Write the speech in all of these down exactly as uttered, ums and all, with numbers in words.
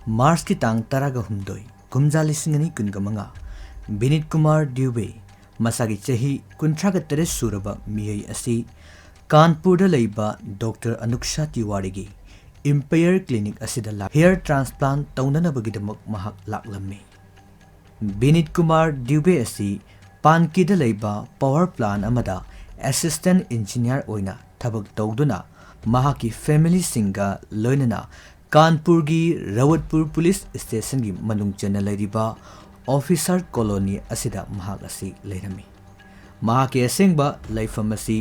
ꯃꯥꯔꯆꯀꯤ ꯇꯥꯡ ꯇꯔꯥꯒ ꯍꯨꯝꯗꯣꯏ, ꯀꯨꯝꯖꯥ ꯂꯤꯁꯤꯡ ꯑꯅꯤ ꯀꯨꯟꯒ ꯃꯉꯥ, ꯕꯤꯅꯤꯠ ꯀꯨꯃꯥꯔ ꯗ꯭ꯌꯨꯕꯦ, ꯃꯁꯥꯒꯤ ꯆꯍꯤ ꯀꯨꯟꯊ꯭ꯔꯥꯒ ꯇꯔꯦꯠ ꯁꯨꯔꯕ ꯃꯤꯑꯣꯏ ꯑꯁꯤ ꯀꯥꯟꯄꯨꯔꯗ ꯂꯩꯕ ꯗꯣꯛꯇꯔ ꯑꯅꯨꯛꯁꯥ ꯇꯤꯋꯥꯔꯤꯒꯤ ꯏꯝꯄꯦꯌꯔ ꯀ꯭ꯂꯤꯅꯤꯛ ꯑꯁꯤꯗ ꯂꯥꯛ-, ꯍꯤꯌꯔ ꯇ꯭ꯔꯥꯟꯁꯄ꯭ꯂꯥꯟꯠ ꯇꯧꯅꯅꯕꯒꯤꯗꯃꯛ ꯃꯍꯥꯛ ꯂꯥꯛꯂꯝꯃꯤ꯫ ꯕꯤꯅꯤꯠ ꯀꯨꯃꯥꯔ ꯗ꯭ꯌꯨꯕꯦ ꯑꯁꯤ ꯄꯥꯟꯀꯤꯗ ꯂꯩꯕ ꯄꯥꯋꯔ ꯄ꯭ꯂꯥꯟꯠ ꯑꯃꯗ ꯑꯦꯁꯤꯁꯇꯦꯟꯠ ꯏꯟꯖꯤꯅꯤꯌꯔ ꯑꯣꯏꯅ ꯊꯕꯛ ꯇꯧꯗꯨꯅ ꯃꯍꯥꯛꯀꯤ ꯐꯦꯃꯤꯂꯤꯁꯤꯡꯒ ꯂꯣꯏꯅꯅ ꯀꯥꯟꯄꯨꯔꯒꯤ ꯔꯋꯠꯄꯨꯔ ꯄꯨꯂꯤꯁ ꯁ꯭ꯇꯦꯁꯟꯒꯤ ꯃꯅꯨꯡ ꯆꯟꯅ ꯂꯩꯔꯤꯕ ꯑꯣꯐꯤꯁꯥꯔ ꯀꯣꯂꯣꯅꯤ ꯑꯁꯤꯗ ꯃꯍꯥꯛ ꯑꯁꯤ ꯂꯩꯔꯝꯃꯤ꯫ ꯃꯍꯥꯛꯀꯤ ꯑꯁꯦꯡꯕ ꯂꯩꯐꯝ ꯑꯁꯤ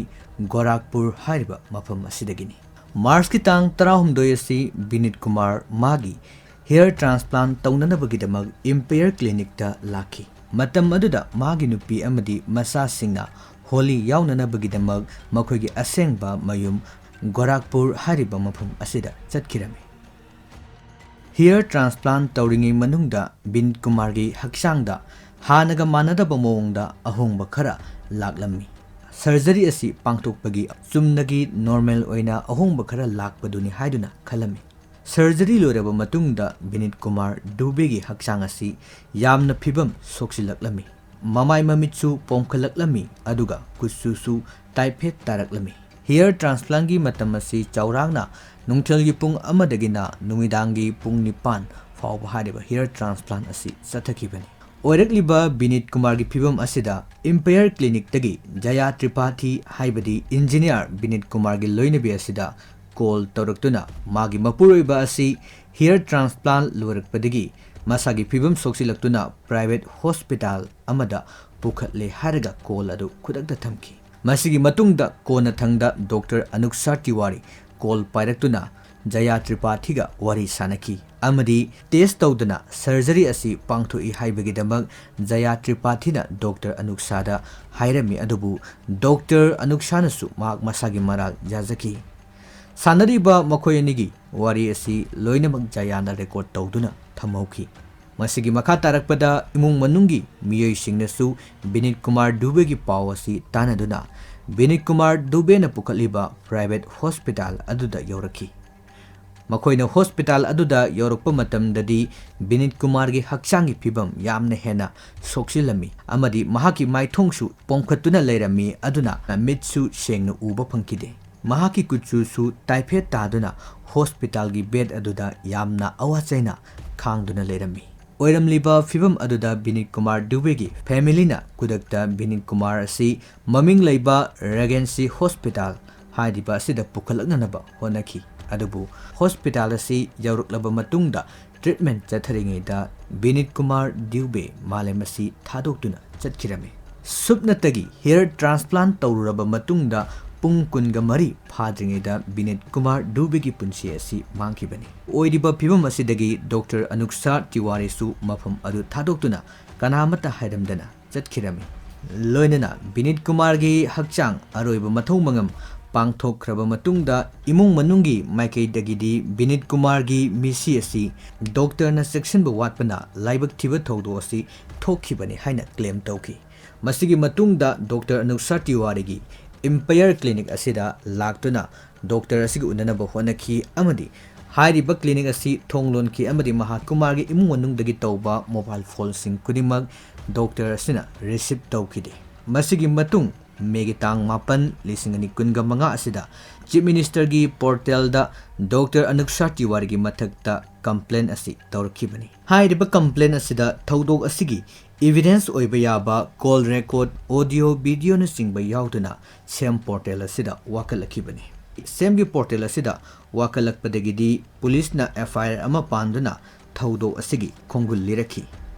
ꯒꯣꯔꯥꯈꯄꯨꯔ ꯍꯥꯏꯔꯤꯕ ꯃꯐꯝ ꯑꯁꯤꯗꯒꯤꯅꯤ꯫ ꯃꯥꯔꯆꯀꯤ ꯇꯥꯡ ꯇꯔꯥꯍꯨꯝꯗꯣꯏ ꯑꯁꯤ ꯕꯤꯅꯤꯠ ꯀꯨꯃꯥꯔ ꯃꯥꯒꯤ ꯍꯤꯌꯔ ꯇ꯭ꯔꯥꯟꯁꯄ꯭ꯂꯥꯟꯠ ꯇꯧꯅꯅꯕꯒꯤꯗꯃꯛ ꯏꯝꯄꯦꯌꯔ ꯀ꯭ꯂꯤꯅꯤꯛꯇ ꯂꯥꯛꯈꯤ꯫ ꯃꯇꯝ ꯑꯗꯨꯗ ꯃꯥꯒꯤ ꯅꯨꯄꯤ ꯑꯃꯗꯤ ꯃꯆꯥꯁꯤꯡꯅ ꯍꯣꯂꯤ ꯌꯥꯎꯅꯅꯕꯒꯤꯗꯃꯛ ꯃꯈꯣꯏꯒꯤ ꯑꯁꯦꯡꯕ ꯃꯌꯨꯝ ꯒꯣꯔꯥꯈꯄꯨꯔ ꯍꯥꯏꯔꯤꯕ ꯃꯐꯝ ꯑꯁꯤꯗ ꯆꯠꯈꯤꯔꯝꯃꯤ꯫ ꯍꯤꯌꯔ ꯇ꯭ꯔꯥꯟꯁꯄ꯭ꯂꯥꯟꯠ ꯇꯧꯔꯤꯉꯩ ꯃꯅꯨꯡꯗ ꯕꯤꯅꯤꯠ ꯀꯨꯃꯥꯔꯒꯤ ꯍꯛꯆꯥꯡꯗ ꯍꯥꯟꯅꯒ ꯃꯥꯟꯅꯗꯕ ꯃꯑꯣꯡꯗ ꯑꯍꯣꯡꯕ ꯈꯔ ꯂꯥꯛꯂꯝꯃꯤ꯫ ꯁꯔꯖꯔꯤ ꯑꯁꯤ ꯄꯥꯡꯊꯣꯛꯄꯒꯤ ꯆꯨꯝꯅꯒꯤ ꯅꯣꯔꯃꯦꯜ ꯑꯣꯏꯅ ꯑꯍꯣꯡꯕ ꯈꯔ ꯂꯥꯛꯄꯗꯨꯅꯤ ꯍꯥꯏꯗꯨꯅ ꯈꯜꯂꯝꯃꯤ꯫ ꯁꯔꯖꯔꯤ ꯂꯣꯏꯔꯕ ꯃꯇꯨꯡꯗ ꯕꯤꯅꯤꯠ ꯀꯨꯃꯥꯔ ꯗꯨꯕꯦꯒꯤ ꯍꯛꯆꯥꯡ ꯑꯁꯤ ꯌꯥꯝꯅ ꯐꯤꯕꯝ ꯁꯣꯛꯆꯤꯜꯂꯛꯂꯝꯃꯤ꯫ ꯃꯃꯥꯏ ꯃꯃꯤꯠꯁꯨ ꯄꯣꯝꯈꯠꯂꯛꯂꯝꯃꯤ, ꯑꯗꯨꯒ ꯀꯨꯆꯨꯁꯨ ꯇꯥꯏꯐꯦꯠ ꯇꯥꯔꯛꯂꯝꯃꯤ꯫ ꯍꯤꯌꯔ ꯇ꯭ꯔꯥꯟꯁꯄ꯭ꯂꯥꯟꯠꯀꯤ ꯃꯇꯝ ꯑꯁꯤ ꯆꯥꯎꯔꯥꯛꯅ ꯅꯨꯡꯊꯤꯜꯒꯤ ꯄꯨꯡ ꯑꯃꯗꯒꯤꯅ ꯅꯨꯃꯤꯗꯥꯡꯒꯤ ꯄꯨꯡ ꯅꯤꯄꯥꯟ ꯐꯥꯎꯕ ꯍꯥꯏꯔꯤꯕ ꯍꯤꯌꯔ ꯇ꯭ꯔꯥꯟꯁꯄ꯭ꯂꯥꯟꯠ ꯑꯁꯤ ꯆꯠꯊꯈꯤꯕꯅꯤ꯫ ꯑꯣꯏꯔꯛꯂꯤꯕ ꯕꯤꯅꯤꯠ ꯀꯨꯃꯥꯔꯒꯤ ꯐꯤꯕꯝ ꯑꯁꯤꯗ ꯏꯝꯄꯦꯌꯔ ꯀ꯭ꯂꯤꯅꯤꯛꯇꯒꯤ ꯖꯌꯥ ꯇ꯭ꯔꯤꯄꯥꯊꯤ ꯍꯥꯏꯕꯗꯤ ꯏꯟꯖꯤꯅꯤꯌꯔ ꯕꯤꯅꯤꯠ ꯀꯨꯃꯥꯔꯒꯤ ꯂꯣꯏꯅꯕꯤ ꯑꯁꯤꯗ ꯀꯣꯜ ꯇꯧꯔꯛꯇꯨꯅ ꯃꯥꯒꯤ ꯃꯄꯨꯔꯣꯏꯕ ꯑꯁꯤ ꯍꯤꯌꯔ ꯇ꯭ꯔꯥꯟꯁꯄ꯭ꯂꯥꯟꯠ ꯂꯣꯏꯔꯛꯄꯗꯒꯤ ꯃꯁꯥꯒꯤ ꯐꯤꯕꯝ ꯁꯣꯛꯆꯤꯜꯂꯛꯇꯨꯅ ꯄ꯭ꯔꯥꯏꯚꯦꯠ ꯍꯣꯁꯄꯤꯇꯥꯜ ꯑꯃꯗ ꯄꯨꯈꯠꯂꯦ ꯍꯥꯏꯔꯒ ꯀꯣꯜ ꯑꯗꯨ ꯈꯨꯗꯛꯇ ꯊꯝꯈꯤ꯫ ꯃꯁꯤꯒꯤ ꯃꯇꯨꯡꯗ ꯀꯣꯟꯅꯊꯪꯗ ꯗꯣꯛꯇꯔ ꯑꯅꯨꯛꯁꯥ ꯇꯤꯋꯥꯔꯤ ꯀꯣꯜ ꯄꯥꯏꯔꯛꯇꯨꯅ ꯖꯌꯥ ꯇ꯭ꯔꯤꯄꯥꯊꯤꯒ ꯋꯥꯔꯤ ꯁꯥꯅꯈꯤ ꯑꯃꯗꯤ ꯇꯦꯁ ꯇꯧꯗꯅ ꯁꯔꯖꯔꯤ ꯑꯁꯤ ꯄꯥꯡꯊꯣꯛꯏ ꯍꯥꯏꯕꯒꯤꯗꯃꯛ ꯖꯌꯥ ꯇ꯭ꯔꯤꯄꯥꯊꯤꯅ ꯗꯣꯛꯇꯔ ꯑꯅꯨꯛꯁꯥꯗ ꯍꯥꯏꯔꯝꯃꯤ꯫ ꯑꯗꯨꯕꯨ ꯗꯣꯛꯇꯔ ꯑꯅꯨꯛꯁꯥꯅꯁꯨ ꯃꯍꯥꯛ ꯃꯁꯥꯒꯤ ꯃꯔꯥꯜ ꯌꯥꯖꯈꯤ꯫ ꯁꯥꯟꯅꯔꯤꯕ ꯃꯈꯣꯏ ꯑꯅꯤꯒꯤ ꯋꯥꯔꯤ ꯑꯁꯤ ꯂꯣꯏꯅꯃꯛ ꯖꯌꯥꯅ ꯔꯦꯀꯣꯔꯗ ꯇꯧꯗꯨꯅ ꯊꯝꯍꯧꯈꯤ꯫ ꯃꯁꯤꯒꯤ ꯃꯈꯥ ꯇꯥꯔꯛꯄꯗ ꯏꯃꯨꯡ ꯃꯅꯨꯡꯒꯤ ꯃꯤꯑꯣꯏꯁꯤꯡꯅꯁꯨ ꯕꯤꯅꯤꯠ ꯀꯨꯃꯥꯔ ꯗꯨꯕꯦꯒꯤ ꯄꯥꯎ ꯑꯁꯤ ꯇꯥꯟꯅꯗꯨꯅ ꯕꯤꯅꯤꯠ ꯀꯨꯃꯥꯔ ꯗꯨꯕꯦꯅ ꯄꯨꯈꯠꯂꯤꯕ ꯄ꯭ꯔꯥꯏꯚꯦꯠ ꯍꯣꯁꯄꯤꯇꯥꯜ ꯑꯗꯨꯗ ꯌꯧꯔꯛꯈꯤ꯫ ꯃꯈꯣꯏꯅ ꯍꯣꯁꯄꯤꯇꯥꯜ ꯑꯗꯨꯗ ꯌꯧꯔꯛꯄ ꯃꯇꯝꯗꯗꯤ ꯕꯤꯅꯤꯠ ꯀꯨꯃꯥꯔꯒꯤ ꯍꯛꯆꯥꯡꯒꯤ ꯐꯤꯕꯝ ꯌꯥꯝꯅ ꯍꯦꯟꯅ ꯁꯣꯛꯆꯤꯜꯂꯝꯃꯤ ꯑꯃꯗꯤ ꯃꯍꯥꯛꯀꯤ ꯃꯥꯏꯊꯣꯡꯁꯨ ꯄꯣꯝꯈꯠꯇꯨꯅ ꯂꯩꯔꯝꯃꯤ, ꯑꯗꯨꯅ ꯃꯤꯠꯁꯨ ꯁꯦꯡꯅ ꯎꯕ ꯐꯪꯈꯤꯗꯦ꯫ ꯃꯍꯥꯛꯀꯤ ꯀꯨꯆꯨꯁꯨ ꯇꯥꯏꯐꯦꯠ ꯇꯥꯗꯨꯅ ꯍꯣꯁꯄꯤꯇꯥꯜꯒꯤ ꯕꯦꯗ ꯑꯗꯨꯗ ꯌꯥꯝꯅ ꯑꯋꯥ ꯆꯩꯅ ꯈꯥꯡꯗꯨꯅ ꯂꯩꯔꯝꯃꯤ꯫ ꯑꯣꯏꯔꯝꯂꯤꯕ ꯐꯤꯕꯝ ꯑꯗꯨꯗ ꯕꯤꯅꯤꯠ ꯀꯨꯃꯥꯔ ꯗꯨꯕꯦꯒꯤ ꯐꯦꯃꯤꯂꯤꯅ ꯈꯨꯗꯛꯇ ꯕꯤꯅꯤꯠ ꯀꯨꯃꯥꯔ ꯑꯁꯤ ꯃꯃꯤꯡ ꯂꯩꯕ ꯔꯦꯒꯦꯟꯁꯤ ꯍꯣꯁꯄꯤꯇꯥꯜ ꯍꯥꯏꯔꯤꯕ ꯑꯁꯤꯗ ꯄꯨꯈꯠꯂꯛꯅꯅꯕ ꯍꯣꯠꯅꯈꯤ꯫ ꯑꯗꯨꯕꯨ ꯍꯣꯁꯄꯤꯇꯥꯜ ꯑꯁꯤ ꯌꯧꯔꯛꯂꯕ ꯃꯇꯨꯡꯗ ꯇ꯭ꯔꯤꯠꯃꯦꯟ ꯆꯠꯊꯔꯤꯉꯩꯗ ꯕꯤꯅꯤꯠ ꯀꯨꯃꯥꯔ ꯗ꯭ꯌꯨꯕꯦ ꯃꯥꯂꯦꯝ ꯑꯁꯤ ꯊꯥꯗꯣꯛꯇꯨꯅ ꯆꯠꯈꯤꯔꯝꯃꯤ꯫ ꯁꯨꯞꯅꯇꯒꯤ ꯍꯤꯌꯔ ꯇ꯭ꯔꯥꯟꯁꯄ꯭ꯂꯥꯟꯠ ꯇꯧꯔꯨꯔꯕ ꯃꯇꯨꯡꯗ ꯄꯨꯡ ꯀꯨꯟꯒ ꯃꯔꯤ ꯐꯥꯗ꯭ꯔꯤꯉꯩꯗ ꯕꯤꯅꯤꯠ ꯀꯨꯃꯥꯔ ꯗꯨꯕꯦꯒꯤ ꯄꯨꯟꯁꯤ ꯑꯁꯤ ꯃꯥꯡꯈꯤꯕꯅꯤ꯫ ꯑꯣꯏꯔꯤꯕ ꯐꯤꯕꯝ ꯑꯁꯤꯗꯒꯤ ꯗꯣꯛꯇꯔ ꯑꯅꯨꯛꯁꯥ ꯇꯤꯋꯥꯔꯤꯁꯨ ꯃꯐꯝ ꯑꯗꯨ ꯊꯥꯗꯣꯛꯇꯨꯅ ꯀꯅꯥꯃꯠꯇ ꯍꯥꯏꯔꯝꯗꯅ ꯆꯠꯈꯤꯔꯝꯃꯤ꯫ ꯂꯣꯏꯅꯅ ꯕꯤꯅꯤꯠ ꯀꯨꯃꯥꯔꯒꯤ ꯍꯛꯆꯥꯡ ꯑꯔꯣꯏꯕ ꯃꯊꯧ ꯃꯉꯝ ꯄꯥꯡꯊꯣꯛꯈ꯭ꯔꯕ ꯃꯇꯨꯡꯗ ꯏꯃꯨꯡ ꯃꯅꯨꯡꯒꯤ ꯃꯥꯏꯀꯩꯗꯒꯤꯗꯤ ꯕꯤꯅꯤꯠ ꯀꯨꯃꯥꯔꯒꯤ ꯃꯤꯁꯤ ꯑꯁꯤ ꯗꯣꯛꯇꯔꯅ ꯆꯦꯛꯁꯤꯟꯕ ꯋꯥꯠꯄꯅ ꯂꯥꯏꯕꯛ ꯊꯤꯕ ꯊꯧꯗꯣꯛ ꯑꯁꯤ ꯊꯣꯛꯈꯤꯕꯅꯤ ꯍꯥꯏꯅ ꯀ꯭ꯂꯦꯝ ꯇꯧꯈꯤ꯫ ꯃꯁꯤꯒꯤ ꯃꯇꯨꯡꯗ ꯗꯣꯛꯇꯔ ꯑꯅꯨꯛꯁꯥ ꯇꯤꯋꯥꯔꯤꯒꯤ ꯏꯝꯄꯌꯔ ꯀ꯭ꯂꯤꯅꯤꯛ ꯑꯁꯤꯗ ꯂꯥꯛꯇꯨꯅ ꯗꯣꯛꯇꯔ ꯑꯁꯤꯒ ꯎꯅꯅꯕ ꯍꯣꯠꯅꯈꯤ ꯑꯃꯗꯤ ꯍꯥꯏꯔꯤꯕ ꯀ꯭ꯂꯤꯅꯤꯛ ꯑꯁꯤ ꯊꯣꯡ ꯂꯣꯟꯈꯤ ꯑꯃꯗꯤ ꯃꯍꯥꯛ ꯀꯨꯃꯥꯔꯒꯤ ꯏꯃꯨꯡ ꯃꯅꯨꯡꯗꯒꯤ ꯇꯧꯕ ꯃꯣꯕꯥꯏꯜ ꯐꯣꯟꯁꯤꯡ ꯈꯨꯗꯤꯡꯃꯛ ꯗꯣꯛꯇꯔ ꯑꯁꯤꯅ ꯔꯤꯁꯤꯞ ꯇꯧꯈꯤꯗꯦ꯫ ꯃꯁꯤꯒꯤ ꯃꯇꯨꯡ ꯃꯦꯒꯤ ꯇꯥꯡ ꯃꯥꯄꯟ, ꯂꯤꯁꯤꯡ ꯑꯅꯤ ꯀꯨꯟꯒ ꯃꯉꯥ ꯑꯁꯤꯗ ꯆꯤꯐ ꯃꯤꯅꯤꯁꯇꯔꯒꯤ ꯄꯣꯔꯇꯦꯜꯗ ꯗꯣꯛꯇꯔ ꯑꯅꯨꯛꯁꯥ ꯇꯤꯋꯥꯔꯤꯒꯤ ꯃꯊꯛꯇ ꯀꯝꯄ꯭ꯂꯦꯟ ꯑꯁꯤ ꯇꯧꯔꯛꯈꯤꯕꯅꯤ꯫ ꯍꯥꯏꯔꯤꯕ ꯀꯝꯄ꯭ꯂꯦꯟ ꯑꯁꯤꯗ ꯊꯧꯗꯣꯛ ꯑꯁꯤꯒꯤ ꯏꯚꯤꯗꯦꯟꯁ ꯑꯣꯏꯕ ꯌꯥꯕ ꯀꯣꯜ ꯔꯦꯀꯣꯔꯗ, ꯑꯣꯗꯤꯑꯣ, ꯚꯤꯗꯤꯑꯣꯅꯆꯤꯡꯕ ꯌꯥꯎꯗꯨꯅ ꯁꯦꯝ ꯄꯣꯔꯇꯦꯜ ꯑꯁꯤꯗ ꯋꯥꯀꯠꯂꯛꯈꯤꯕꯅꯤ꯫ ꯁꯦꯝꯒꯤ ꯄꯣꯔꯇꯦꯜ ꯑꯁꯤꯗ ꯋꯥꯀꯠꯂꯛꯄꯗꯒꯤꯗꯤ ꯄꯨꯂꯤꯁꯅ ꯑꯦꯐ ꯑꯥꯏ ꯑꯥꯔ ꯑꯃ ꯄꯥꯟꯗꯨꯅ ꯊꯧꯗꯣꯛ ꯑꯁꯤꯒꯤ ꯈꯣꯡꯒꯨꯜ ꯂꯤꯔꯛꯈꯤ꯫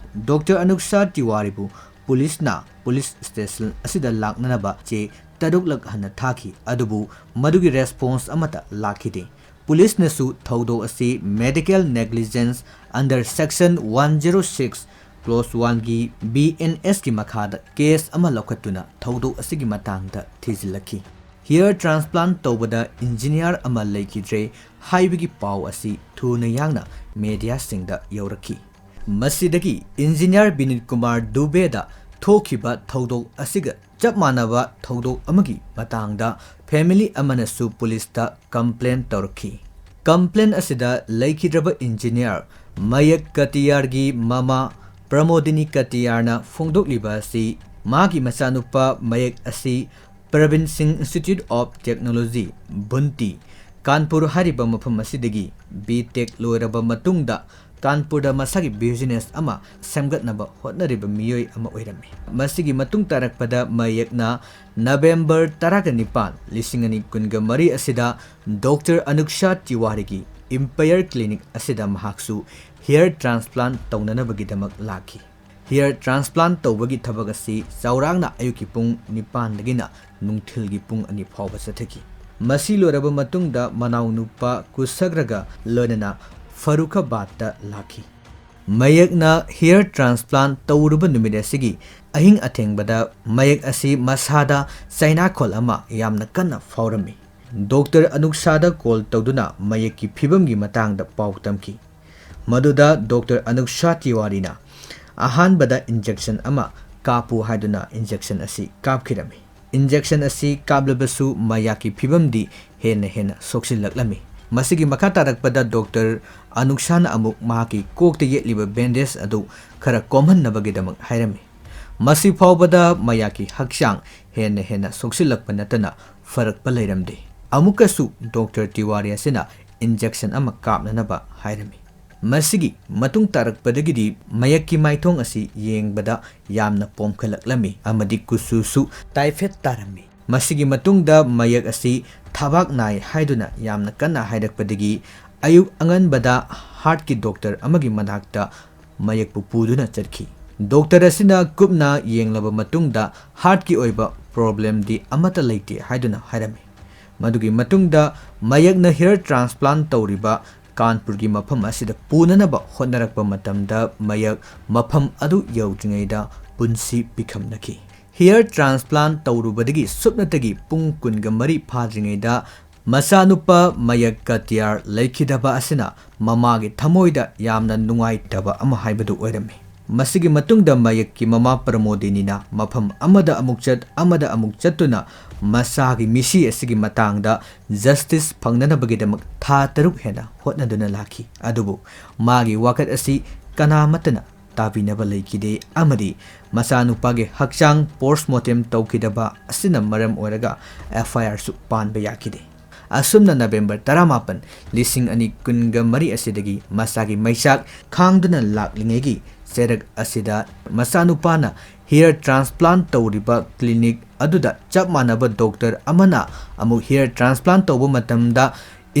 ꯗꯣꯛꯇꯔ ꯑꯅꯨꯛꯁꯥ ꯇꯤꯋꯥꯔꯤꯕꯨ ꯄꯨꯂꯤꯁꯅ ꯄꯨꯂꯤꯁ ꯁ꯭ꯇꯦꯁꯟ ꯑꯁꯤꯗ ꯂꯥꯛꯅꯅꯕ ꯆꯦ ꯇꯔꯨꯛꯂꯛ ꯍꯟꯅ ꯊꯥꯈꯤ, ꯑꯗꯨꯕꯨ ꯃꯗꯨꯒꯤ ꯔꯦꯁꯄꯣꯟꯁ ꯑꯃꯠꯇ ꯂꯥꯛꯈꯤꯗꯦ꯫ ꯄꯨꯂꯤꯁꯅꯁꯨ ꯊꯧꯗꯣꯛ ꯑꯁꯤ medical negligence under section one zero six clause one ꯒꯤ ꯕꯤ ꯑꯦꯟ ꯑꯦꯁꯀꯤ ꯃꯈꯥꯗ ꯀꯦꯁ ꯑꯃ ꯂꯧꯈꯠꯇꯨꯅ ꯊꯧꯗꯣꯛ ꯑꯁꯤꯒꯤ ꯃꯇꯥꯡꯗ ꯊꯤꯖꯤꯜꯂꯛꯈꯤ꯫ ꯍꯤꯌꯔ ꯇ꯭ꯔꯥꯟꯁꯄ꯭ꯂꯥꯟꯠ ꯇꯧꯕꯗ ꯏꯟꯖꯤꯅꯤꯌꯥꯔ ꯑꯃ ꯂꯩꯈꯤꯗ꯭ꯔꯦ ꯍꯥꯏꯕꯒꯤ ꯄꯥꯎ ꯑꯁꯤ ꯊꯨꯅ ꯌꯥꯡꯅ ꯃꯦꯗꯤꯌꯥꯁꯤꯡꯗ ꯌꯧꯔꯛꯈꯤ꯫ ꯃꯁꯤꯗꯒꯤ ꯏꯟꯖꯤꯅꯤꯌꯥꯔ ꯕꯤꯅꯤꯠ ꯀꯨꯃꯥꯔ ꯗꯨꯕꯦꯗ ꯊꯣꯛꯈꯤꯕ ꯊꯧꯗꯣꯛ ꯑꯁꯤꯒ ꯆꯞ ꯃꯥꯟꯅꯕ ꯊꯧꯗꯣꯛ ꯑꯃꯒꯤ ꯃꯇꯥꯡꯗ ꯐꯦꯃꯤꯂꯤ ꯑꯃꯅꯁꯨ ꯄꯨꯂꯤꯁꯇ ꯀꯝꯄ꯭ꯂꯦꯟ ꯇꯧꯔꯛꯈꯤ꯫ Complaint ꯑꯁꯤꯗ ꯂꯩꯈꯤꯗ꯭ꯔꯕ engineer ꯃꯌꯛ ꯀꯇꯤꯌꯥꯔꯒꯤ ꯃꯃꯥ ꯄ꯭ꯔꯃꯣꯗꯤꯅꯤ ꯀꯇꯤꯌꯥꯔꯅ ꯐꯣꯡꯗꯣꯛꯂꯤꯕ ꯑꯁꯤ ꯃꯥꯒꯤ ꯃꯆꯥꯅꯨꯄꯥ ꯃꯌꯛ ꯑꯁꯤ Pravin Singh Institute of Technology, ꯕꯨꯟꯇꯤ, Kanpur ꯍꯥꯏꯔꯤꯕ ꯃꯐꯝ ꯑꯁꯤꯗꯒꯤ B Tech ꯂꯣꯏꯔꯕ ꯃꯇꯨꯡꯗ ꯀꯥꯟꯄꯨꯔꯗ ꯃꯁꯥꯒꯤ business ꯑꯃ ꯁꯦꯝꯒꯠꯅꯕ ꯍꯣꯠꯅꯔꯤꯕ ꯃꯤꯑꯣꯏ ꯑꯃ ꯑꯣꯏꯔꯝꯃꯤ꯫ ꯃꯁꯤꯒꯤ ꯃꯇꯨꯡ ꯇꯥꯔꯛꯄꯗ ꯃꯌꯛꯅ ꯅꯕꯦꯝꯕꯔ ꯇꯔꯥꯒ ꯅꯤꯄꯥꯟ, ꯂꯤꯁꯤꯡ ꯑꯅꯤ ꯀꯨꯟꯒ ꯃꯔꯤ ꯑꯁꯤꯗ Doctor ꯑꯅꯨꯛꯁꯥ ꯇꯤꯋꯥꯔꯤꯒꯤ Empire Clinic ꯑꯁꯤꯗ ꯃꯍꯥꯛꯁꯨ hair transplant ꯇꯧꯅꯅꯕꯒꯤꯗꯃꯛ ꯂꯥꯛꯈꯤ꯫ Hair transplant ꯇꯧꯕꯒꯤ ꯊꯕꯛ ꯑꯁꯤ ꯆꯥꯎꯔꯥꯛꯅ ꯑꯌꯨꯛꯀꯤ ꯄꯨꯡ ꯅꯤꯄꯥꯟꯗꯒꯤꯅ ꯅꯨꯡꯊꯤꯜꯒꯤ ꯄꯨꯡ ꯑꯅꯤ ꯐꯥꯎꯕ ꯆꯠꯊꯈꯤ꯫ ꯃꯁꯤ ꯂꯣꯏꯔꯕ ꯃꯇꯨꯡꯗ ꯃꯅꯥꯎꯅꯨꯄꯥ ꯀꯨꯁꯒ꯭ꯔꯒ ꯂꯣꯏꯅꯅ ꯐꯔꯨꯈꯥꯕꯥꯗꯇ ꯂꯥꯛꯈꯤ꯫ ꯃꯌꯛꯅ hair transplant ꯇꯧꯔꯨꯕ ꯅꯨꯃꯤꯠ ꯑꯁꯤꯒꯤ ꯑꯍꯤꯡ ꯑꯊꯦꯡꯕꯗ ꯃꯌꯛ ꯑꯁꯤ ꯃꯁꯥꯗ ꯆꯩꯅꯥꯈꯣꯜ ꯑꯃ ꯌꯥꯝꯅ ꯀꯟꯅ ꯐꯥꯎꯔꯝꯃꯤ꯫ Doctor ꯑꯅꯨꯛꯁꯥꯗ call ꯇꯧꯗꯨꯅ ꯃꯌꯛꯀꯤ ꯐꯤꯕꯝꯒꯤ ꯃꯇꯥꯡꯗ ꯄꯥꯎ ꯇꯝꯈꯤ꯫ ꯃꯗꯨꯗ Doctor ꯑꯅꯨꯛꯁꯥ ꯇꯤꯋꯥꯔꯤꯅ ꯑꯍꯥꯟꯕꯗ injection ꯑꯃ ꯀꯥꯞꯄꯨ ꯍꯥꯏꯗꯨꯅ injection ꯑꯁꯤ ꯀꯥꯞꯈꯤꯔꯝꯃꯤ꯫ Injection ꯑꯁꯤ ꯀꯥꯞꯂꯕꯁꯨ ꯃꯌꯥꯛꯀꯤ ꯐꯤꯕꯝꯗꯤ ꯍꯦꯟꯅ ꯍꯦꯟꯅ ꯁꯣꯛꯆꯤꯜꯂꯛꯂꯝꯃꯤ꯫ ꯃꯁꯤꯒꯤ ꯃꯈꯥ ꯇꯥꯔꯛꯄꯗ Doctor ꯑꯅꯨꯛꯁꯥꯅ ꯑꯃꯨꯛ ꯃꯍꯥꯛꯀꯤ ꯀꯣꯛꯇ ꯌꯦꯠꯂꯤꯕ bandage ꯑꯗꯨ ꯈꯔ ꯀꯣꯝꯍꯟꯅꯕꯒꯤꯗꯃꯛ ꯍꯥꯏꯔꯝꯃꯤ꯫ ꯃꯁꯤ ꯐꯥꯎꯕꯗ ꯃꯌꯥꯛꯀꯤ ꯍꯛꯆꯥꯡ ꯍꯦꯟꯅ ꯍꯦꯟꯅ ꯁꯣꯛꯆꯤꯜꯂꯛꯄ ꯅꯠꯇꯅ ꯐꯔꯛꯄ ꯂꯩꯔꯝꯗꯦ꯫ ꯑꯃꯨꯛꯀꯁꯨ Doctor ꯇꯤꯋꯥꯔꯤ ꯑꯁꯤꯅ injection ꯑꯃ ꯀꯥꯞꯅꯅꯕ ꯍꯥꯏꯔꯝꯃꯤ꯫ ꯃꯁꯤꯒꯤ ꯃꯇꯨꯡ ꯇꯥꯔꯛꯄꯗꯒꯤꯗꯤ ꯃꯌꯛꯀꯤ ꯃꯥꯏꯊꯣꯡ ꯑꯁꯤ ꯌꯦꯡꯕꯗ ꯌꯥꯝꯅ ꯄꯣꯝꯈꯠꯂꯛꯂꯝꯃꯤ ꯑꯃꯗꯤ ꯀꯨꯆꯨꯁꯨ ꯇꯥꯏꯐꯦꯠ ꯇꯥꯔꯝꯃꯤ꯫ ꯃꯁꯤꯒꯤ ꯃꯇꯨꯡꯗ ꯃꯌꯛ ꯑꯁꯤ ꯊꯕꯥꯛ ꯅꯥꯏ ꯍꯥꯏꯗꯨꯅ ꯌꯥꯝꯅ ꯀꯟꯅ ꯍꯥꯏꯔꯛꯄꯗꯒꯤ ꯑꯌꯨꯛ ꯑꯉꯟꯕꯗ heartꯀꯤ doctor ꯑꯃꯒꯤ ꯃꯅꯥꯛꯇ ꯃꯌꯛꯄꯨ ꯄꯨꯗꯨꯅ ꯆꯠꯈꯤ꯫ Doctor ꯑꯁꯤꯅ ꯀꯨꯞꯅ ꯌꯦꯡꯂꯕ ꯃꯇꯨꯡꯗ heartꯀꯤ ꯑꯣꯏꯕ problemꯗꯤ ꯑꯃꯠꯇ ꯂꯩꯇꯦ ꯍꯥꯏꯗꯨꯅ ꯍꯥꯏꯔꯝꯃꯤ꯫ ꯃꯗꯨꯒꯤ ꯃꯇꯨꯡꯗ ꯃꯌꯛꯅ hair transplant ꯇꯧꯔꯤꯕ ꯀꯥꯟꯄꯨꯔꯒꯤ ꯃꯐꯝ ꯑꯁꯤꯗ ꯄꯨꯅꯅꯕ ꯍꯣꯠꯅꯔꯛꯄ ꯃꯇꯝꯗ ꯃꯌꯛ ꯃꯐꯝ ꯑꯗꯨ ꯌꯧꯗ꯭ꯔꯤꯉꯩꯗ ꯄꯨꯟꯁꯤ ꯄꯤꯈꯝꯅꯈꯤ꯫ Hair transplant ꯇꯧꯔꯨꯕꯗꯒꯤ ꯁꯨꯞꯅꯇꯒꯤ ꯄꯨꯡ ꯀꯨꯟꯒ ꯃꯔꯤ ꯐꯥꯗ꯭ꯔꯤꯉꯩꯗ ꯃꯆꯥꯅꯨꯄꯥ ꯃꯌꯛ ꯀꯇꯤꯌꯥꯔ ꯂꯩꯈꯤꯗꯕ ꯑꯁꯤꯅ ꯃꯃꯥꯒꯤ ꯊꯃꯣꯏꯗ ꯌꯥꯝꯅ ꯅꯨꯡꯉꯥꯏꯇꯕ ꯑꯃ ꯍꯥꯏꯕꯗꯨ ꯑꯣꯏꯔꯝꯃꯤ꯫ ꯃꯁꯤꯒꯤ ꯃꯇꯨꯡꯗ ꯃꯌꯛꯀꯤ ꯃꯃꯥ ꯄ꯭ꯔꯃꯣꯗꯤꯅꯤꯅ ꯃꯐꯝ ꯑꯃꯗ ꯑꯃꯨꯛ ꯆꯠ, ꯑꯃꯗ ꯑꯃꯨꯛ ꯆꯠꯇꯨꯅ ꯃꯆꯥꯒꯤ ꯃꯤꯁꯤ ꯑꯁꯤꯒꯤ ꯃꯇꯥꯡꯗ ꯖꯁꯇꯤꯁ ꯐꯪꯅꯅꯕꯒꯤꯗꯃꯛ ꯊꯥ ꯇꯔꯨꯛ ꯍꯦꯟꯅ ꯍꯣꯠꯅꯗꯨꯅ ꯂꯥꯛꯈꯤ꯫ ꯑꯗꯨꯕꯨ ꯃꯥꯒꯤ ꯋꯥꯀꯠ ꯑꯁꯤ ꯀꯅꯥꯃꯠꯇꯅ ꯇꯥꯕꯤꯅꯕ ꯂꯩꯈꯤꯗꯦ ꯑꯃꯗꯤ ꯃꯆꯥꯅꯨꯄꯥꯒꯤ ꯍꯛꯆꯥꯡ ꯄꯣꯁꯃꯣꯔꯇꯦꯝ ꯇꯧꯈꯤꯗꯕ ꯑꯁꯤꯅ ꯃꯔꯝ ꯑꯣꯏꯔꯒ ꯑꯦꯐ ꯑꯥꯏ ꯑꯥꯔꯁꯨ ꯄꯥꯟꯕ ꯌꯥꯈꯤꯗꯦ꯫ ꯑꯁꯨꯝꯅ ꯅꯕꯦꯝꯕꯔ ꯇꯔꯥꯃꯥꯄꯟ, ꯂꯤꯁꯤꯡ ꯑꯅꯤ ꯀꯨꯟꯒ ꯃꯔꯤ ꯑꯁꯤꯗꯒꯤ ꯃꯆꯥꯒꯤ ꯃꯩꯆꯥꯛ ꯈꯥꯡꯗꯨꯅ ꯂꯥꯛꯂꯤꯉꯩꯒꯤ ꯆꯩꯔꯛ ꯑꯁꯤꯗ ꯃꯆꯥꯅꯨꯄꯥꯅ ꯍꯤꯌꯔ ꯇ꯭ꯔꯥꯟꯁꯄ꯭ꯂꯥꯟ ꯇꯧꯔꯤꯕ ꯀ꯭ꯂꯤꯅꯤꯛ ꯑꯗꯨꯗ ꯆꯞ ꯃꯥꯟꯅꯕ ꯗꯣꯛꯇꯔ ꯑꯃꯅ ꯑꯃꯨꯛ ꯍꯤꯌꯔ ꯇ꯭ꯔꯥꯟꯁꯄ꯭ꯂꯥꯟ ꯇꯧꯕ ꯃꯇꯝꯗ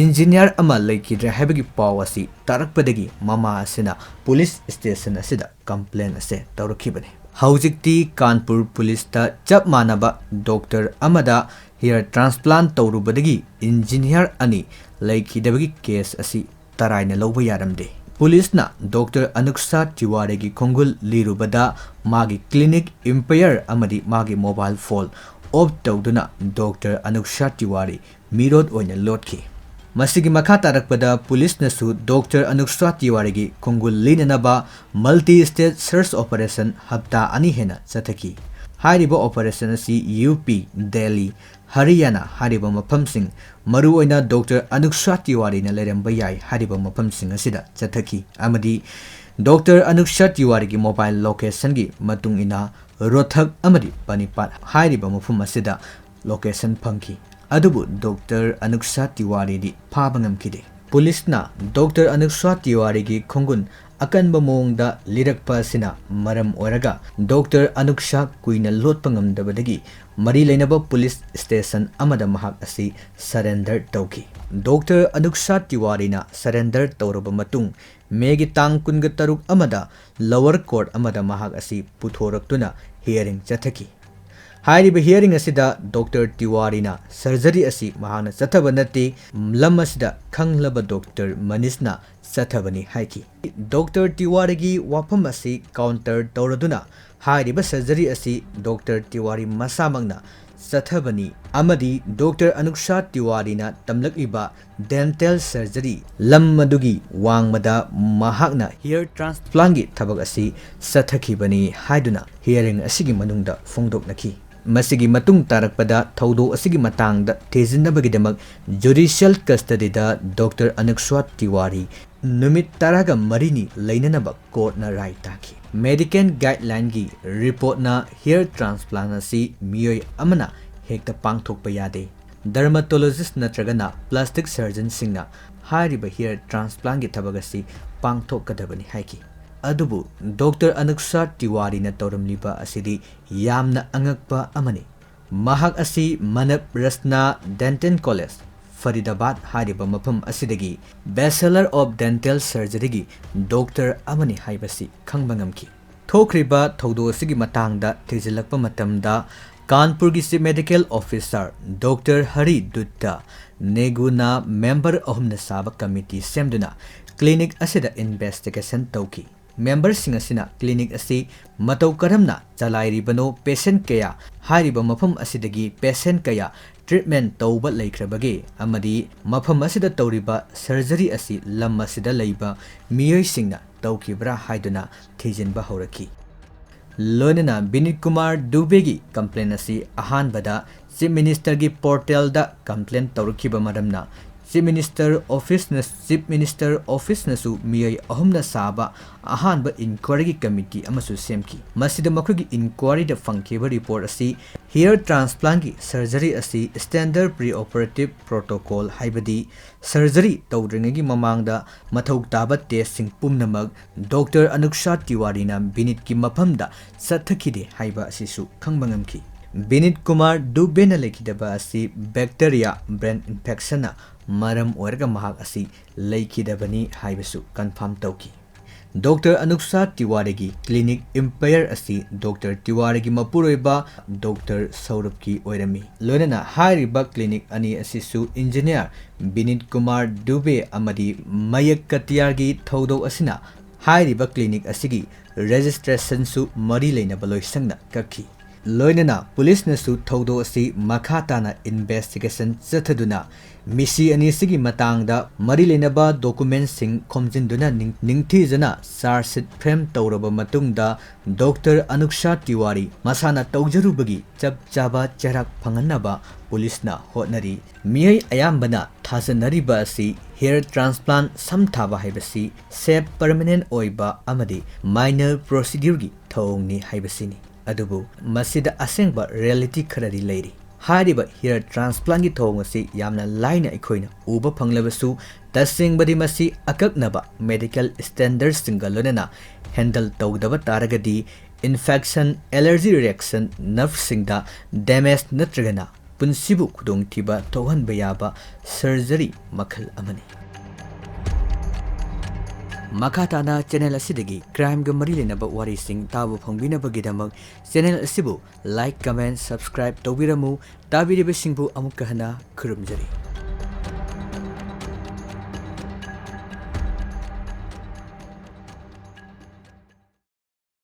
ꯏꯟꯖꯤꯅꯤꯌꯔ ꯑꯃ ꯂꯩꯈꯤꯗ꯭ꯔꯦ ꯍꯥꯏꯕꯒꯤ ꯄꯥꯎ ꯑꯁꯤ ꯇꯥꯔꯛꯄꯗꯒꯤ ꯃꯃꯥ ꯑꯁꯤꯅ ꯄꯨꯂꯤꯁ ꯁ꯭ꯇꯦꯁꯟ ꯑꯁꯤꯗ ꯀꯝꯄ꯭ꯂꯦꯟ ꯑꯁꯦ ꯇꯧꯔꯛꯈꯤꯕꯅꯤ꯫ ꯍꯧꯖꯤꯛꯇꯤ ꯀꯥꯟꯄꯨꯔ ꯄꯨꯂꯤꯁꯇ ꯆꯞ ꯃꯥꯟꯅꯕ ꯗꯣꯛꯇꯔ ꯑꯃꯗ ꯍꯤꯌꯔ ꯇ꯭ꯔꯥꯟꯁꯄ꯭ꯂꯥꯟ ꯇꯧꯔꯨꯕꯗꯒꯤ ꯏꯟꯖꯤꯅꯤꯌꯔ ꯑꯅꯤ ꯂꯩꯈꯤꯗꯕꯒꯤ ꯀꯦꯁ ꯑꯁꯤ ꯇꯔꯥꯏꯅ ꯂꯧꯕ ꯌꯥꯔꯝꯗꯦ꯫ ꯄꯨꯂꯤꯁꯅ ꯗꯣꯛꯇꯔ ꯑꯅꯨꯛꯁꯥ ꯇꯤꯋꯥꯔꯤꯒꯤ ꯈꯣꯡꯒꯨꯜ ꯂꯤꯔꯨꯕꯗ ꯃꯥꯒꯤ ꯀ꯭ꯂꯤꯅꯤꯛ ꯏꯝꯄꯌꯔ ꯑꯃꯗꯤ ꯃꯥꯒꯤ ꯃꯣꯕꯥꯏꯜ ꯐꯣꯟ ꯑꯣꯐ ꯇꯧꯗꯨꯅ ꯗꯣꯛꯇꯔ ꯑꯅꯨꯛꯁꯥ ꯇꯤꯋꯥꯔꯤ ꯃꯤꯔꯣꯠ ꯑꯣꯏꯅ ꯂꯣꯠꯈꯤ꯫ ꯃꯁꯤꯒꯤ ꯃꯈꯥ ꯇꯥꯔꯛꯄꯗ ꯄꯨꯂꯤꯁꯅꯁꯨ ꯗꯣꯛꯇꯔ ꯑꯅꯨꯛꯁꯥ ꯇꯤꯋꯥꯔꯤꯒꯤ ꯈꯣꯡꯒꯨꯜ ꯂꯤꯅꯅꯕ ꯃꯜꯇꯤ ꯁ꯭ꯇꯦꯠ ꯁꯔꯆ ꯑꯣꯄꯔꯦꯁꯟ ꯍꯞꯇꯥ ꯑꯅꯤ ꯍꯦꯟꯅ ꯆꯠꯊꯈꯤ꯫ ꯍꯥꯏꯔꯤꯕ ꯑꯣꯄꯔꯦꯁꯟ ꯑꯁꯤ ꯌꯨ ꯄꯤ, ꯗꯦꯜꯂꯤ, ꯍꯔꯤꯌꯥꯅꯥ ꯍꯥꯏꯔꯤꯕ ꯃꯐꯝꯁꯤꯡ, ꯃꯔꯨꯑꯣꯏꯅ ꯗꯣꯛꯇꯔ ꯑꯅꯨꯛꯁꯥ ꯇꯤꯋꯥꯔꯤꯅ ꯂꯩꯔꯝꯕ ꯌꯥꯏ ꯍꯥꯏꯔꯤꯕ ꯃꯐꯝꯁꯤꯡ ꯑꯁꯤꯗ ꯆꯠꯊꯈꯤ ꯑꯃꯗꯤ ꯗꯣꯛꯇꯔ ꯑꯅꯨꯛꯁꯥ ꯇꯤꯋꯥꯔꯤꯒꯤ ꯃꯣꯕꯥꯏꯜ ꯂꯣꯀꯦꯁꯟꯒꯤ ꯃꯇꯨꯡ ꯏꯟꯅ ꯔꯣꯊꯛ ꯑꯃꯗꯤ ꯄꯅꯤꯄꯥꯠ ꯍꯥꯏꯔꯤꯕ ꯃꯐꯝ ꯑꯁꯤꯗ ꯂꯣꯀꯦꯁꯟ ꯐꯪꯈꯤ꯫ ꯑꯗꯨꯕꯨ ꯗꯣꯛꯇꯔ ꯑꯅꯨꯛꯁꯥ ꯇꯤꯋꯥꯔꯤꯗꯤ ꯐꯥꯕ ꯉꯝꯈꯤꯗꯦ꯫ ꯄꯨꯂꯤꯁꯅ ꯗꯣꯛꯇꯔ ꯑꯅꯨꯛꯁꯥ ꯇꯤꯋꯥꯔꯤꯒꯤ ꯈꯣꯡꯒꯨꯟ ꯑꯀꯟꯕ ꯃꯑꯣꯡꯗ ꯂꯤꯔꯛꯄ ꯑꯁꯤꯅ ꯃꯔꯝ ꯑꯣꯏꯔꯒ ꯗꯣꯛꯇꯔ ꯑꯅꯨꯛꯁꯥ ꯀꯨꯏꯅ ꯂꯣꯠꯄ ꯉꯝꯗꯕꯗꯒꯤ ꯃꯔꯤ ꯂꯩꯅꯕ ꯄꯨꯂꯤꯁ ꯁ꯭ꯇꯦꯁꯟ ꯑꯃꯗ ꯃꯍꯥꯛ ꯑꯁꯤ ꯁꯔꯦꯟꯗꯔ ꯇꯧꯈꯤ꯫ ꯗꯣꯛꯇꯔ ꯑꯅꯨꯛꯁꯥ ꯇꯤꯋꯥꯔꯤꯅ ꯁꯔꯦꯟꯗꯔ ꯇꯧꯔꯕ ꯃꯇꯨꯡ ꯃꯦꯒꯤ ꯇꯥꯡ ꯀꯨꯟꯒ ꯇꯔꯨꯛ ꯑꯃꯗ ꯂꯣꯋꯔ ꯀꯣꯔꯠ ꯑꯃꯗ ꯃꯍꯥꯛ ꯑꯁꯤ ꯄꯨꯊꯣꯔꯛꯇꯨꯅ ꯍꯤꯌꯔꯤꯡ ꯆꯠꯊꯈꯤ꯫ ꯍꯥꯏꯔꯤꯕ ꯍꯤꯌꯔꯤꯡ ꯑꯁꯤꯗ ꯗꯣꯛꯇꯔ ꯇꯤꯋꯥꯔꯤꯅ ꯁꯔꯖꯔꯤ ꯑꯁꯤ ꯃꯍꯥꯛꯅ ꯆꯠꯊꯕ ꯅꯠꯇꯦ, ꯂꯝ ꯑꯁꯤꯗ ꯈꯪꯂꯕ ꯗꯣꯛꯇꯔ ꯃꯅꯤꯁꯅ ꯆꯠꯊꯕꯅꯤ ꯍꯥꯏꯈꯤ꯫ ꯗꯣꯛꯇꯔ ꯇꯤꯋꯥꯔꯤꯒꯤ ꯋꯥꯐꯝ ꯑꯁꯤ ꯀꯥꯎꯟꯇꯔ ꯇꯧꯔꯗꯨꯅ ꯍꯥꯏꯔꯤꯕ ꯁꯔꯖꯔꯤ ꯑꯁꯤ ꯗꯣꯛꯇꯔ ꯇꯤꯋꯥꯔꯤ ꯃꯁꯥꯃꯛꯅ ꯆꯠꯊꯕꯅꯤ ꯑꯃꯗꯤ ꯗꯣꯛꯇꯔ ꯑꯅꯨꯛꯁꯥ ꯇꯤꯋꯥꯔꯤꯅ ꯇꯝꯂꯛꯂꯤꯕ ꯗꯦꯟꯇꯦꯜ ꯁꯔꯖꯔꯤ ꯂꯝ ꯑꯗꯨꯒꯤ ꯋꯥꯡꯃꯗ ꯃꯍꯥꯛꯅ ꯍꯤꯌꯔ ꯇ꯭ꯔꯥꯟꯁꯄ꯭ꯂꯥꯟꯒꯤ ꯊꯕꯛ ꯑꯁꯤ ꯆꯠꯊꯈꯤꯕꯅꯤ ꯍꯥꯏꯗꯨꯅ ꯍꯤꯌꯔꯤꯡ ꯑꯁꯤꯒꯤ ꯃꯅꯨꯡꯗ ꯐꯣꯡꯗꯣꯛꯅꯈꯤ꯫ ꯃꯁꯤꯒꯤ ꯃꯇꯨꯡ ꯇꯥꯔꯛꯄꯗ ꯊꯧꯗꯣꯛ ꯑꯁꯤꯒꯤ ꯃꯇꯥꯡꯗ ꯊꯤꯖꯤꯟꯅꯕꯒꯤꯗꯃꯛ ꯖꯨꯗꯤꯁꯤꯌꯦꯜ ꯀꯁꯇꯗꯤꯗ ꯗꯣꯛꯇꯔ ꯑꯅꯨꯛꯁ꯭ꯋꯥ ꯇꯤꯋꯥꯔꯤ ꯅꯨꯃꯤꯠ ꯇꯔꯥꯒ ꯃꯔꯤꯅꯤ ꯂꯩꯅꯅꯕ ꯀꯣꯔꯠꯅ ꯔꯥꯏ ꯇꯥꯈꯤ꯫ ꯃꯦꯗꯤꯀꯦꯜ ꯒꯥꯏꯗꯂꯥꯏꯟꯒꯤ ꯔꯤꯄꯣꯔꯠꯅ ꯍꯤꯌꯔ ꯇ꯭ꯔꯥꯟꯁꯄ꯭ꯂꯥꯟ ꯑꯁꯤ ꯃꯤꯑꯣꯏ ꯑꯃꯅ ꯍꯦꯛꯇ ꯄꯥꯡꯊꯣꯛꯄ ꯌꯥꯗꯦ꯫ ꯗꯔꯃꯥꯇꯣꯂꯣꯖꯤꯁ ꯅꯠꯇ꯭ꯔꯒꯅ ꯄ꯭ꯂꯥꯁꯇꯤꯛ ꯁꯔꯖꯟꯁꯤꯡꯅ ꯍꯥꯏꯔꯤꯕ ꯍꯤꯌꯔ ꯇ꯭ꯔꯥꯟꯁꯄ꯭ꯂꯥꯟꯒꯤ ꯊꯕꯛ ꯑꯁꯤ ꯄꯥꯡꯊꯣꯛꯀꯗꯕꯅꯤ ꯍꯥꯏꯈꯤ꯫ ꯑꯗꯨꯕꯨ ꯗꯣꯛꯇꯔ ꯑꯅꯨꯛꯁ꯭ꯋꯥ ꯇꯤꯋꯥꯔꯤꯅ ꯇꯧꯔꯝꯂꯤꯕ ꯑꯁꯤꯗꯤ ꯌꯥꯝꯅ ꯑꯉꯛꯄ ꯑꯃꯅꯤ꯫ ꯃꯍꯥꯛ ꯑꯁꯤ ꯃꯅꯞ ꯔꯁꯅꯥ ꯗꯦꯟꯇꯦꯜ ꯀꯣꯂꯦꯖ, ꯐꯔꯤꯗꯥꯕꯥꯗ ꯍꯥꯏꯔꯤꯕ ꯃꯐꯝ ꯑꯁꯤꯗꯒꯤ Bachelor of Dental Surgeryꯒꯤ ꯗꯣꯛꯇꯔ ꯑꯃꯅꯤ ꯍꯥꯏꯕꯁꯤ ꯈꯪꯕ ꯉꯝꯈꯤ꯫ ꯊꯣꯛꯈ꯭ꯔꯤꯕ ꯊꯧꯗꯣꯛ ꯑꯁꯤꯒꯤ ꯃꯇꯥꯡꯗ ꯊꯤꯖꯤꯜꯂꯛꯄ ꯃꯇꯝꯗ, ꯀꯥꯟꯄꯨꯔꯒꯤ Chief Medical Officer doctor Harry Dutta ꯅꯦꯒꯨꯅ member ꯑꯍꯨꯝꯅ ꯁꯥꯕ ꯀꯃꯤꯇꯤ ꯁꯦꯝꯗꯨꯅ ꯀ꯭ꯂꯤꯅꯤꯛ ꯑꯁꯤꯗ ꯏꯟꯚꯦꯁꯇꯤꯒꯦꯁꯟ ꯇꯧꯈꯤ꯫ ꯃꯦꯝꯕꯔꯁꯤꯡ ꯑꯁꯤꯅ ꯀ꯭ꯂꯤꯅꯤꯛ ꯑꯁꯤ ꯃꯇꯧ ꯀꯔꯝꯅ ꯆꯂꯥꯏꯔꯤꯕꯅꯣ, ꯄꯦꯁꯦꯟꯠ ꯀꯌꯥ ꯍꯥꯏꯔꯤꯕ ꯃꯐꯝ ꯑꯁꯤꯗꯒꯤ ꯄꯦꯁꯦꯟꯠ ꯀꯌꯥ ꯇ꯭ꯔꯤꯠꯃꯦꯟꯠ ꯇꯧꯕ ꯂꯩꯈ꯭ꯔꯕꯒꯦ ꯑꯃꯗꯤ ꯃꯐꯝ ꯑꯁꯤꯗ ꯇꯧꯔꯤꯕ ꯁꯔꯖꯔꯤ ꯑꯁꯤ ꯂꯝ ꯑꯁꯤꯗ ꯂꯩꯕ ꯃꯤꯑꯣꯏꯁꯤꯡꯅ ꯇꯧꯈꯤꯕ꯭ꯔꯥ ꯍꯥꯏꯗꯨꯅ ꯊꯤꯖꯤꯟꯕ ꯍꯧꯔꯛꯈꯤ꯫ ꯂꯣꯏꯅꯅ ꯕꯤꯅꯤꯠ ꯀꯨꯃꯥꯔ ꯗꯨꯕꯦꯒꯤ ꯀꯝꯄ꯭ꯂꯦꯟ ꯑꯁꯤ ꯑꯍꯥꯟꯕꯗ ꯆꯤꯐ ꯃꯤꯅꯤꯁꯇꯔꯒꯤ ꯄꯣꯔꯇꯦꯜꯗ ꯀꯝꯄ꯭ꯂꯦꯟ ꯇꯧꯔꯛꯈꯤꯕ ꯃꯔꯝꯅ ꯆꯤꯐ ꯃꯤꯅꯤꯁꯇꯔ ꯑꯣꯐꯤꯁꯅ, ꯆꯤꯐ ꯃꯤꯅꯤꯁꯇꯔ ꯑꯣꯐꯤꯁꯅꯁꯨ ꯃꯤꯑꯣꯏ ꯑꯍꯨꯝꯅ ꯁꯥꯕ ꯑꯍꯥꯟꯕ ꯏꯟꯀ꯭ꯋꯥꯏꯔꯤꯒꯤ ꯀꯃꯤꯇꯤ ꯑꯃꯁꯨ ꯁꯦꯝꯈꯤ꯫ ꯃꯁꯤꯗ ꯃꯈꯣꯏꯒꯤ ꯏꯟꯀ꯭ꯋꯥꯏꯔꯤꯗ ꯐꯪꯈꯤꯕ ꯔꯤꯄꯣꯔꯠ ꯑꯁꯤ ꯍꯤꯌꯔ ꯇ꯭ꯔꯥꯟꯁꯄ꯭ꯂꯥꯟꯒꯤ ꯁꯔꯖꯔꯤ ꯑꯁꯤ ꯁ꯭ꯇꯦꯟꯗꯔꯗ ꯄ꯭ꯔꯤ ꯑꯣꯄꯔꯦꯇꯤꯚ ꯄ꯭ꯔꯣꯇꯣꯀꯣꯜ, ꯍꯥꯏꯕꯗꯤ ꯁꯔꯖꯔꯤ ꯇꯧꯗ꯭ꯔꯤꯉꯩꯒꯤ ꯃꯃꯥꯡꯗ ꯃꯊꯧ ꯇꯥꯕ ꯇꯦꯁꯁꯤꯡ ꯄꯨꯝꯅꯃꯛ ꯗꯣꯛꯇꯔ ꯑꯅꯨꯛꯁꯥ ꯇꯤꯋꯥꯔꯤꯅ ꯕꯤꯅꯤꯠꯀꯤ ꯃꯐꯝꯗ ꯆꯠꯊꯈꯤꯗꯦ ꯍꯥꯏꯕ ꯑꯁꯤꯁꯨ ꯈꯪꯕ ꯉꯝꯈꯤ꯫ ꯕꯤꯅꯤꯠ ꯀꯨꯃꯥꯔ ꯗꯨꯕꯦꯅ ꯂꯩꯈꯤꯗꯕ ꯑꯁꯤ ꯕꯦꯛꯇꯔꯤꯌꯥ, ꯕ꯭ꯔꯦꯟ ꯏꯟꯐꯦꯛꯁꯟꯅ ꯃꯔꯝ ꯑꯣꯏꯔꯒ ꯃꯍꯥꯛ ꯑꯁꯤ ꯂꯩꯈꯤꯗꯕꯅꯤ ꯍꯥꯏꯕꯁꯨ ꯀꯟꯐꯥꯔꯝ ꯇꯧꯈꯤ꯫ ꯗꯣꯛꯇꯔ ꯑꯅꯨꯛꯁꯥ ꯇꯤꯋꯥꯔꯤꯒꯤ ꯀ꯭ꯂꯤꯅꯤꯛ ꯏꯝꯄꯥꯌꯔ ꯑꯁꯤ ꯗꯣꯛꯇꯔ ꯇꯤꯋꯥꯔꯤꯒꯤ ꯃꯄꯨꯔꯣꯏꯕ ꯗꯣꯛꯇꯔ ꯁꯧꯔꯚꯀꯤ ꯑꯣꯏꯔꯝꯃꯤ꯫ ꯂꯣꯏꯅꯅ ꯍꯥꯏꯔꯤꯕ ꯀ꯭ꯂꯤꯅꯤꯛ ꯑꯅꯤ ꯑꯁꯤꯁꯨ ꯏꯟꯖꯤꯅꯤꯌꯔ ꯕꯤꯅꯤꯠ ꯀꯨꯃꯥꯔ ꯗꯨꯕꯦ ꯑꯃꯗꯤ ꯃꯌꯛ ꯀꯇꯤꯌꯥꯔꯒꯤ ꯊꯧꯗꯣꯛ ꯑꯁꯤꯅ ꯍꯥꯏꯔꯤꯕ ꯀ꯭ꯂꯤꯅꯤꯛ ꯑꯁꯤꯒꯤ ꯔꯦꯖꯤꯁꯇ꯭ꯔꯦꯁꯟꯁꯨ ꯃꯔꯤ ꯂꯩꯅꯕ ꯂꯣꯏꯁꯪꯅ ꯀꯛꯈꯤ꯫ ꯂꯣꯏꯅꯅ ꯄꯨꯂꯤꯁꯅꯁꯨ ꯊꯧꯗꯣꯛ ꯑꯁꯤ ꯃꯈꯥ ꯇꯥꯅ ꯏꯟꯚꯦꯁꯇꯤꯒꯦꯁꯟ ꯆꯠꯊꯗꯨꯅ ꯃꯤꯁꯤ ꯑꯅꯤꯁꯤꯒꯤ ꯃꯇꯥꯡꯗ ꯃꯔꯤ ꯂꯩꯅꯕ ꯗꯣꯀꯨꯃꯦꯟꯁꯤꯡ ꯈꯣꯝꯖꯤꯟꯗꯨꯅ ꯅꯤꯡ-, ꯅꯤꯡꯊꯤꯖꯅ ꯆꯥꯔꯖꯁꯤꯠ ꯐ꯭ꯔꯦꯝ ꯇꯧꯔꯕ ꯃꯇꯨꯡꯗ ꯗꯣꯛꯇꯔ ꯑꯅꯨꯛꯁꯥ ꯇꯤꯋꯥꯔꯤ ꯃꯁꯥꯅ ꯇꯧꯖꯔꯨꯕꯒꯤ ꯆꯞ ꯆꯥꯕ ꯆꯩꯔꯥꯛ ꯐꯪꯍꯟꯅꯕ ꯄꯨꯂꯤꯁꯅ ꯍꯣꯠꯅꯔꯤ꯫ ꯃꯤꯑꯣꯏ ꯑꯌꯥꯝꯕꯅ ꯊꯥꯖꯅꯔꯤꯕ ꯑꯁꯤ ꯍꯤꯌꯔ ꯇ꯭ꯔꯥꯟꯁꯄ꯭ꯂꯥꯟ, ꯁꯝ ꯊꯥꯕ ꯍꯥꯏꯕꯁꯤ ꯁꯦꯞ, ꯄꯔꯃꯅꯦꯟ ꯑꯣꯏꯕ ꯑꯃꯗꯤ ꯃꯥꯏꯅꯔ ꯄ꯭ꯔꯣꯁꯤꯗ꯭ꯌꯨꯔꯒꯤ ꯊꯧꯑꯣꯡꯅꯤ ꯍꯥꯏꯕꯁꯤꯅꯤ꯫ ꯑꯗꯨꯕꯨ ꯃꯁꯤꯗ ꯑꯁꯦꯡꯕ ꯔꯤꯌꯦꯂꯤꯇꯤ ꯈꯔꯗꯤ ꯂꯩꯔꯤ꯫ ꯍꯥꯏꯔꯤꯕ ꯍꯤꯌꯔ ꯇ꯭ꯔꯥꯟꯁꯄ꯭ꯂꯥꯟꯒꯤ ꯊꯧꯑꯣꯡ ꯑꯁꯤ ꯌꯥꯝꯅ ꯂꯥꯏꯅ ꯑꯩꯈꯣꯏꯅ ꯎꯕ ꯐꯪꯂꯕꯁꯨ, ꯇꯁꯦꯡꯕꯗꯤ ꯃꯁꯤ ꯑꯀꯛꯅꯕ ꯃꯦꯗꯤꯀꯦꯜ ꯁ꯭ꯇꯦꯟꯗꯔꯗꯁꯤꯡꯒ ꯂꯣꯏꯅꯅ ꯍꯦꯟꯗꯜ ꯇꯧꯗꯕ ꯇꯥꯔꯒꯗꯤ ꯏꯟꯐꯦꯛꯁꯟ, ꯑꯦꯂꯔꯖꯤ ꯔꯤꯌꯦꯛꯁꯟ, ꯅꯔꯚꯁꯤꯡꯗ ꯗꯦꯃꯦꯖ ꯅꯠꯇ꯭ꯔꯒꯅ ꯄꯨꯟꯁꯤꯕꯨ ꯈꯨꯗꯣꯡꯊꯤꯕ ꯊꯣꯛꯍꯟꯕ ꯌꯥꯕ ꯁꯔꯖꯔꯤ ꯃꯈꯜ ꯑꯃꯅꯤ꯫ ꯃꯈꯥ ꯇꯥꯅ ꯆꯦꯅꯦꯜ ꯑꯁꯤꯗꯒꯤ ꯀ꯭ꯔꯥꯏꯝꯒ ꯃꯔꯤ ꯂꯩꯅꯕ ꯋꯥꯔꯤꯁꯤꯡ ꯇꯥꯕ ꯐꯪꯕꯤꯅꯕꯒꯤꯗꯃꯛ ꯆꯦꯅꯦꯜ ꯑꯁꯤꯕꯨ ꯂꯥꯏꯛ, ꯀꯃꯦꯟ, ꯁꯕꯁꯀ꯭ꯔꯥꯏꯕ ꯇꯧꯕꯤꯔꯝꯃꯨ꯫ ꯇꯥꯕꯤꯔꯤꯕꯁꯤꯡꯕꯨ ꯑꯃꯨꯛꯀ ꯍꯟꯅ ꯈꯨꯔꯨꯝꯖꯔꯤ꯫